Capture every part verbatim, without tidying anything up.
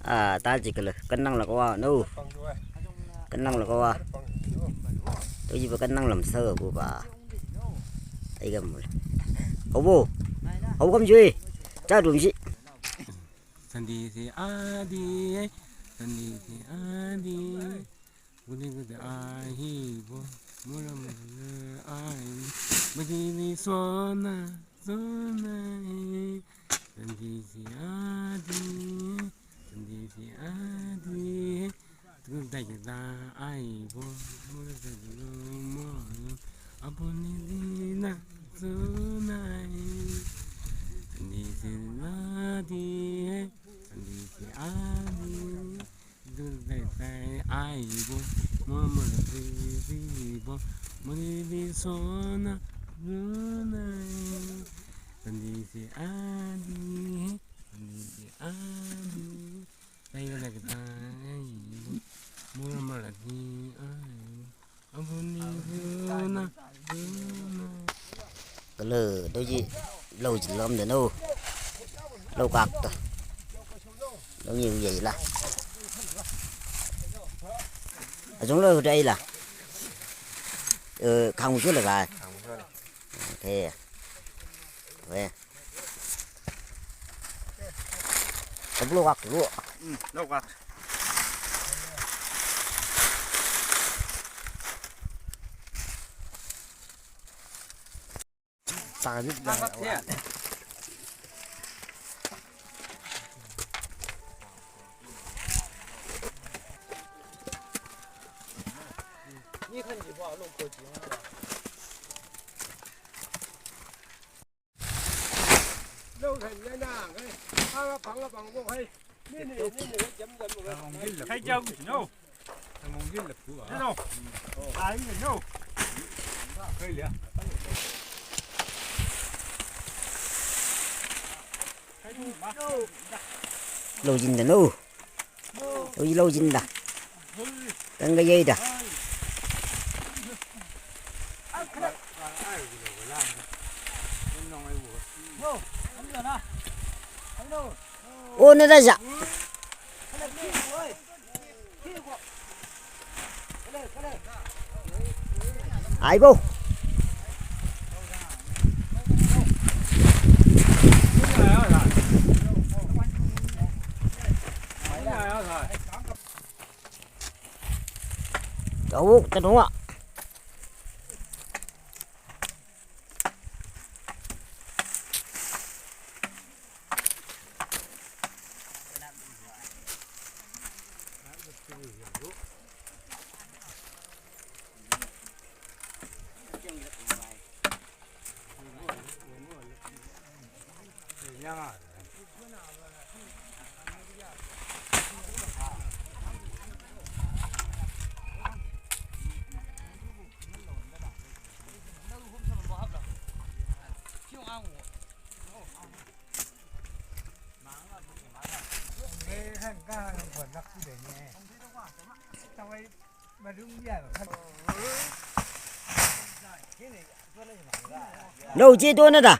A, ta ji kele, kenang la kawa, no. Kenang la kawa. To ji ba kenang lam sa ko ba. Ai ga mul. Hau bo. Hau kam ji. Ta dum ji. Sandi si adi, eh. Sandi si adi. Guni guni ahi bo, mula mula ahi. Magini sona, sona, eh. Sandi si adi, eh. Sandi si adi, eh. Tukun dai da ahi bo, mula mula mula. Aboni dina, sona, eh. Sandi si adi, eh. Sandi si adi. Dudai tai ai bo, mama didi bo, mama didi sona, dunai. Sandi si adi, sandi si adi. Tai lagi tai ai bo, mama lagi ai bo. Kalo, doji, lau ji lam de no. Lau kak to. Lau ni uyai la. Ajong lau dai la. Eh, kang usul la. Oke. Oke. Kablo kak lu. Hmm, lau kak. Saka dit da. Lau jin da no. Ui, lau jin da. Kang ga yai da. O, na da ja. Ai bo. Tau, tau. Lau ji dona da.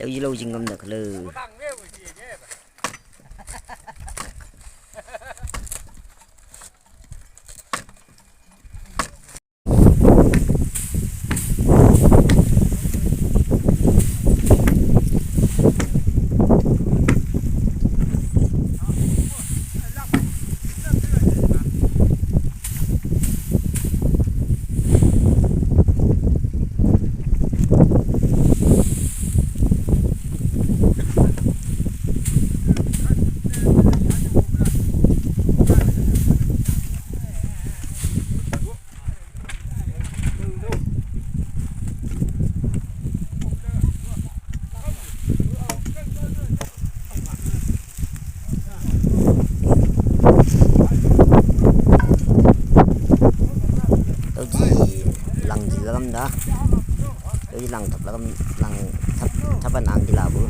Lau ji lau jing ngam da kalau. Ah, jadi lang tap lang lang tap tapan ang di labu.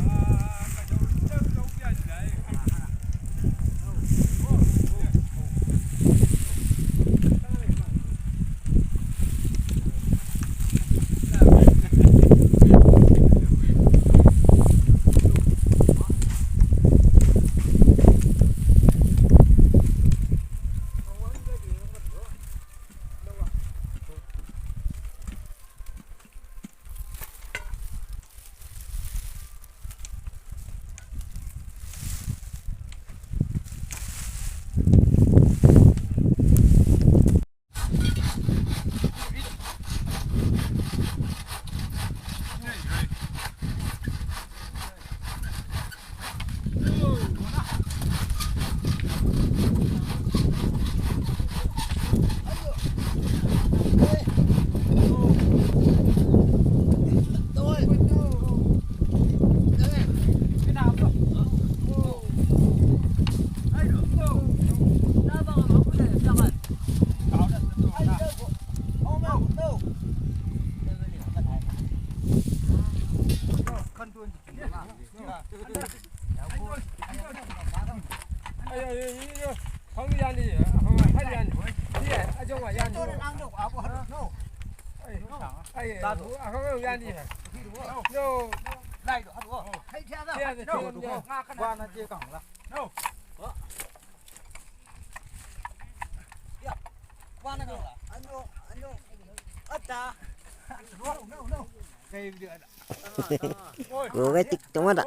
Goga tik tomada.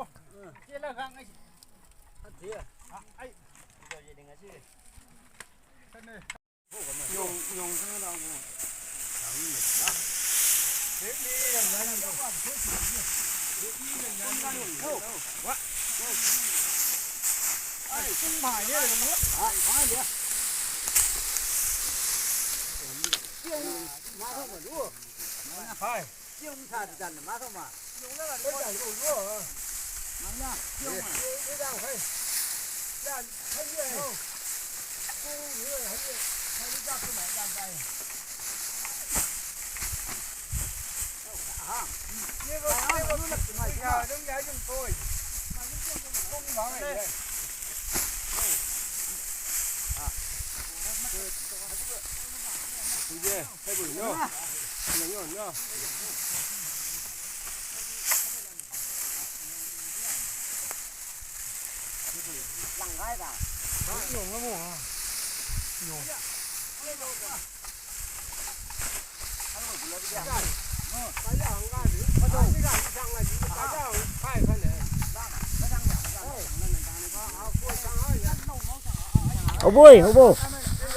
Oboi, obo.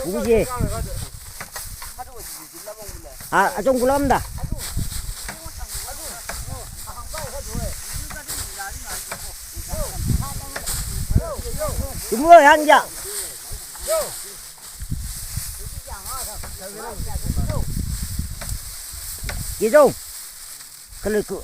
Bubu je. A, atong kulam da. Tumulo yang ja. Gidong. Kaliku.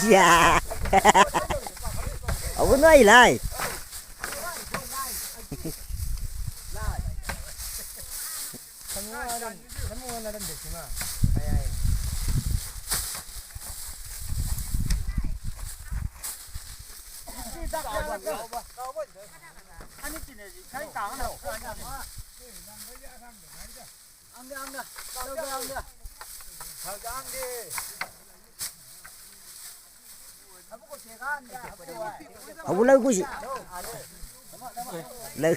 Ya. Aku nai lai. Abu lai kusi. Lai.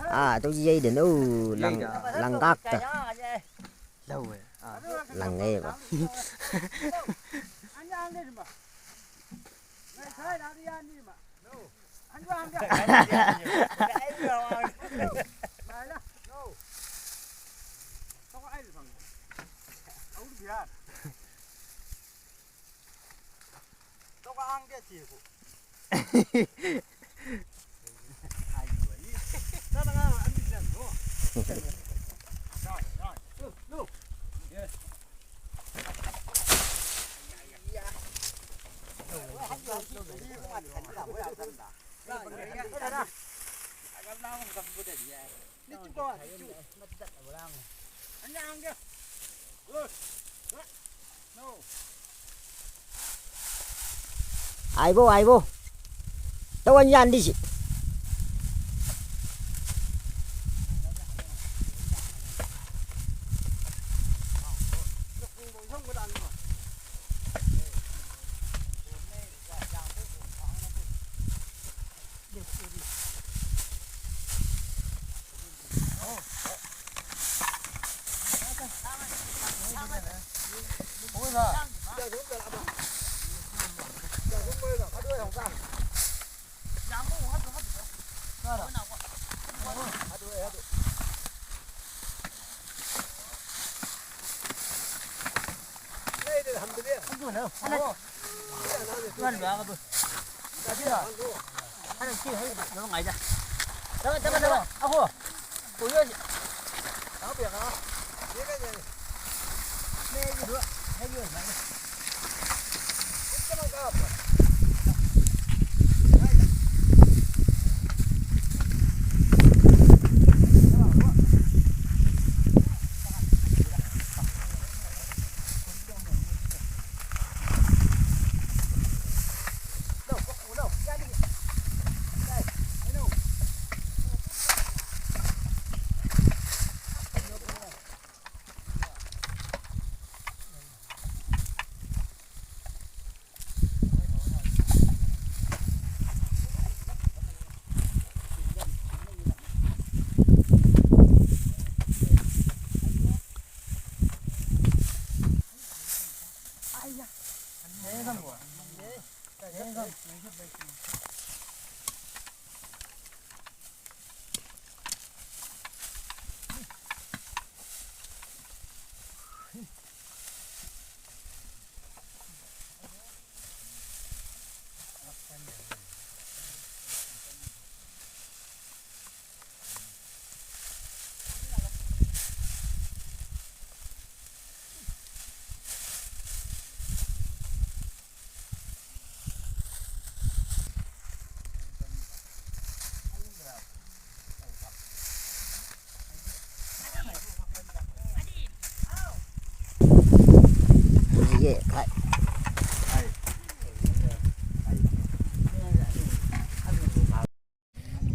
A, tau ji ai den, o, lang, lang gak ta. Lang e ba. Aibo, aibo. Tau an yan disi.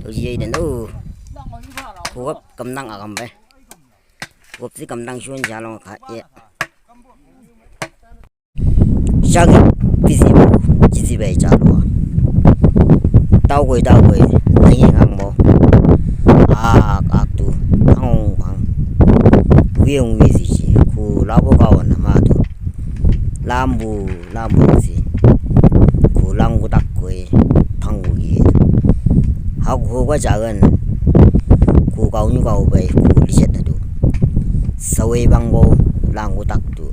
Tau ji ai den, o. Kugap kamnang agam bai. Kugap si kamnang suan jalong ka, e. Sagi pisi bu, jiji bai jalo. Tau goi, tau goi, nai ngang mo. Ak, ak tu, ang, ang. Wiang wi si si, ku labo kawan na ma tu. Lambu, lambu si. Ku langgu tak koi, panggu gi. Hau ku ga jagan. Ku kau nyu kau bai, ku liset na tu. Sawai bang bau, langgu tak tu.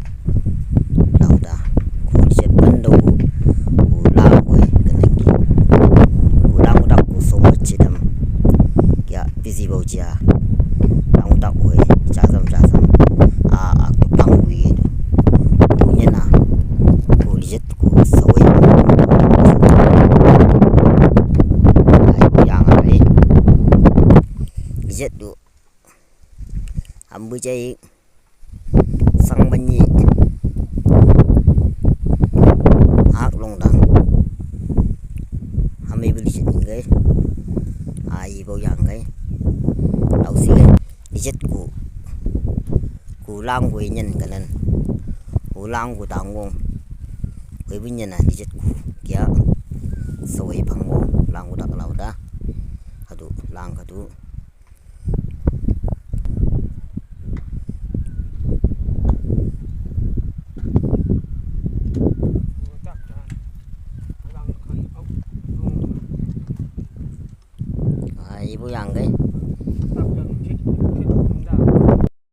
Lauda, ku liset ban dau, ku langgu e, kenengki. Ku langgu tak ku songo cedam. Kia, pisi bau jia. Langgu tak ku e, jazam, jazam. A, a, ku panggu e. Ku nyena. Ku liset ku sawai. Ai, ku yang ai. Liset du. Ambu jai. Sang banyi. Hak long dang. Hami beli sit ngai. Ibau yang kai. Lau si, ijat ku, ku langgu inyan kanan. Ku langgu tanggung. Ku ibinyan na ijat ku kia. Sawai panggu langgu dak lau da. Kadu lang kadu.